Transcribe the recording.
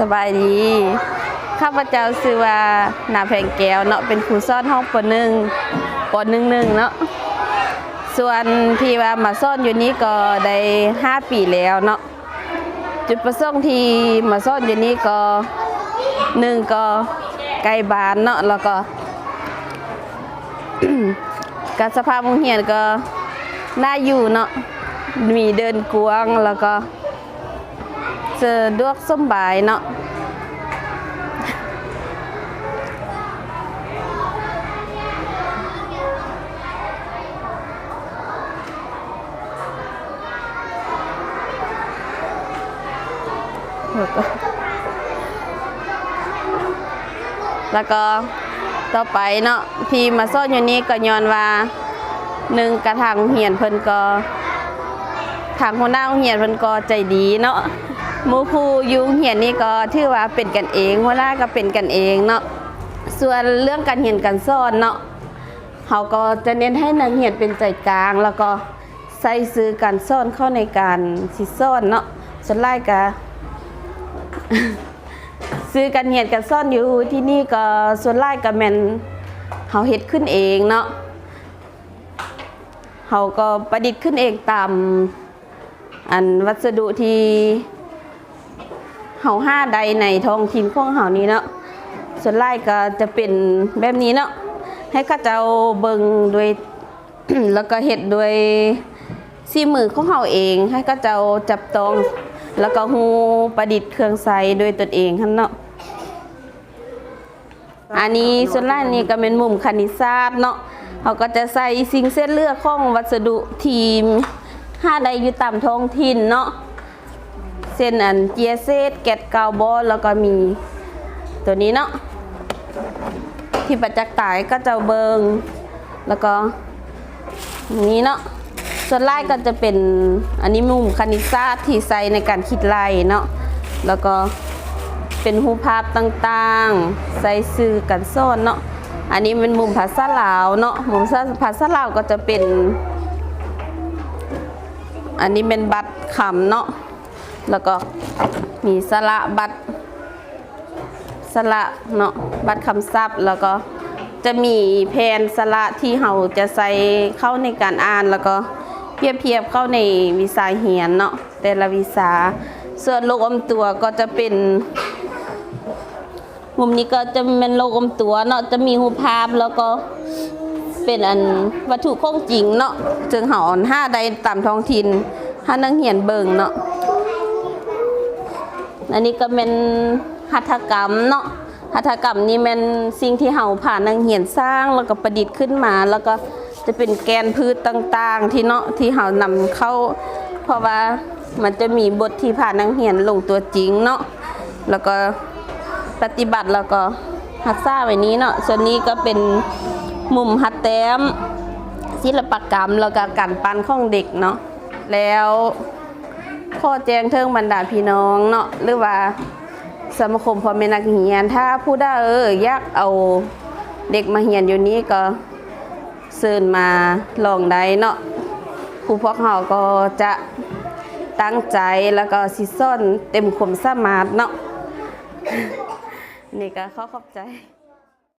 ສະບາຍດີ ຂ້າພະເຈົ້າຊື່ວ່າ ນາງ ແພງແກ້ວ ເນາະ ເປັນຄູສອນຫ້ອງ ປໍໜຶ່ງ ປໍໜຶ່ງໜຶ່ງ ເນາະ. ສ່ວນທີ່ວ່າມາສອນຢູ່ນີ້ກໍໄດ້ຫ້າປີແລ້ວເນາະ. ຈຸດປະສົງທີ່ມາສອນຢູ່ນີ້ກໍ ໜຶ່ງກໍໃກ້ບ້ານເນາະ ແລ້ວກໍ ກະສະພາບໂຮງຮຽນກໍໜ້າຢູ່ເນາະ ມີເດີ່ນກວ້າງ ແລ້ວກໍສະດວກສົມບາຍເນາະ. ແລ້ວກໍ ແລ້ວກໍຕໍ່ໄປເນາະ ທີ່ມາສອນຢູ່ນີ້ກໍຍ້ອນວ່າ ໜຶ່ງກະທາງໂຮງຮຽນເພິ່ນກໍ ທາງຫົວໜ້າໂຮງຮຽນເພິ່ນກໍໃຈດີເນາະ. ໝູ່ຄູ່ຢູ່ໂຮງຮຽນນີ້ກໍຖືວ່າເປັນກັນເອງ ຫົວໜ້າກໍເປັນກັນເອງເນາະ. ສ່ວນເລື່ອງການຮຽນການສອນເນາະ ເຮົາກໍຈະເນັ້ນໃຫ້ນັກຮຽນເປັນໃຈກາງ ແລ້ວກໍໃສ່ສື່ການສອນເຂົ້າໃນການຊິສອນເນາະ. ສ່ວນຫຼາຍກະ ສື່ການຮຽນການສອນຢູ່ທີ່ນີ້ກໍສ່ວນຫຼາຍກໍແມ່ນເຮົາເຮັດຂຶ້ນເອງເນາະ ເຮົາກໍປະດິດຂຶ້ນເອງຕາມ ອັນວັດສະດຸທີ່ເຮົາຫາໄດ້ໃນທ້ອງຖິ່ນຂອງເຮົານີ້ເນາະ. ສ່ວນຫຼາຍກໍຈະເປັນແບບນີ້ເນາະ ໃຫ້ເຂົາເຈົ້າເບິ່ງໂດຍ ແລ້ວກໍເຮັດໂດຍສີມືຂອງເຮົາເອງ ໃຫ້ເຂົາເຈົ້າຈັບຕ້ອງ ແລ້ວກໍຮູ້ປະດິດເຄື່ອງໃຊ້ໂດຍຕົນເອງຫັ້ນເນາະ. ອັນນີ້ສ່ວນຫຼາຍນີ້ກໍແມ່ນມຸມຄະນິດສາດເນາະ ເຮົາກໍຈະໃສ່ສິ່ງເສດເຫຼືອຂອງວັດສະດຸທີ່ຫາໄດ້ຢູ່ຕາມທ້ອງຖິ່ນເນາະ ເຊັ່ນ ອັນເຈ້ຍເສດ ແກັດ ກາວບອນ ແລ້ວກໍມີຕົວນີ້ເນາະ ທີ່ປະຈັກຕາໃຫ້ເຂົາເຈົ້າເບິ່ງ ແລ້ວກໍ ນີ້ເນາະ ສ່ວນຫຼາຍກໍຈະເປັນ ອັນນີ້ມຸມຄະນິດສາດທີ່ໃຊ້ໃນການຄິດໄລ່ເນາະ ແລ້ວກໍເປັນຮູບພາບຕ່າງໆ ໃສ່ສື່ການສອນເນາະ. ອັນນີ້ແມ່ນມຸມພາສາລາວເນາະ ມຸມພາສາລາວກໍຈະເປັນ ອັນນີ້ແມ່ນບັດຄຳເນາະ ແລ້ວກໍມີສະຫຼະບັດ ສະຫຼະເນາະ ບັດຄຳສັບ ແລ້ວກໍຈະມີແຜ່ນສະຫຼະທີ່ເຮົາຈະໃສ່ເຂົ້າໃນການອ່ານ ແລ້ວກໍປຽບທຽບເຂົ້າໃນວິຊາຮຽນເນາະ ແຕ່ລະວິຊາ. ສ່ວນລູກອມຕົວກໍຈະເປັນ ມຸມນີ້ກໍຈະແມ່ນລູກອມຕົວເນາະ ຈະມີຮູບພາບ ແລ້ວກໍເປັນອັນວັດຖຸຂອງຈິງເນາະ ເຊິ່ງເຮົາຫາໄດ້ຕາມທ້ອງຖິ່ນ ໃຫ້ນັກຮຽນເບິ່ງເນາະ. ອັນນີ້ກໍແມ່ນຫັດຖະກຳເນາະ ຫັດຖະກຳນີ້ແມ່ນສິ່ງທີ່ເຮົາພານັກຮຽນສ້າງ ແລ້ວກໍປະດິດຂຶ້ນມາ ແລ້ວກໍຈະເປັນແກ່ນພືດຕ່າງໆ ທີ່ເນາະ ທີ່ເຮົານຳເຂົ້າ ເພາະວ່າມັນຈະມີບົດທີ່ພານັກຮຽນລົງຕົວຈິງເນາະ ແລ້ວກໍປະຕິບັດ ແລ້ວກໍຮັກສາໄວ້ນີ້ເນາະ. ສ່ວນນີ້ກໍເປັນມຸມຮັດແຕ້ມ ສິລະປະກຳ ແລ້ວກໍການປັ້ນຂອງເດັກເນາະ. ແລ້ວຂໍແຈ້ງເຖິງບັນດາພີ່ນ້ອງເນາະ ຫຼືວ່າສະມາຄົມພໍ່ແມ່ນັກຮຽນ ຖ້າຜູ້ໃດຢາກເອົາເດັກມາຮຽນຢູ່ນີ້ກໍເຊີນມາລອງໄດ້ເນາະ. ຄູພວກເຮົາກໍຈະຕັ້ງໃຈ ແລ້ວກໍຊິສອນເຕັມຄວາມສາມາດເນາະ. ນີ້ກໍຂໍຂອບໃຈ.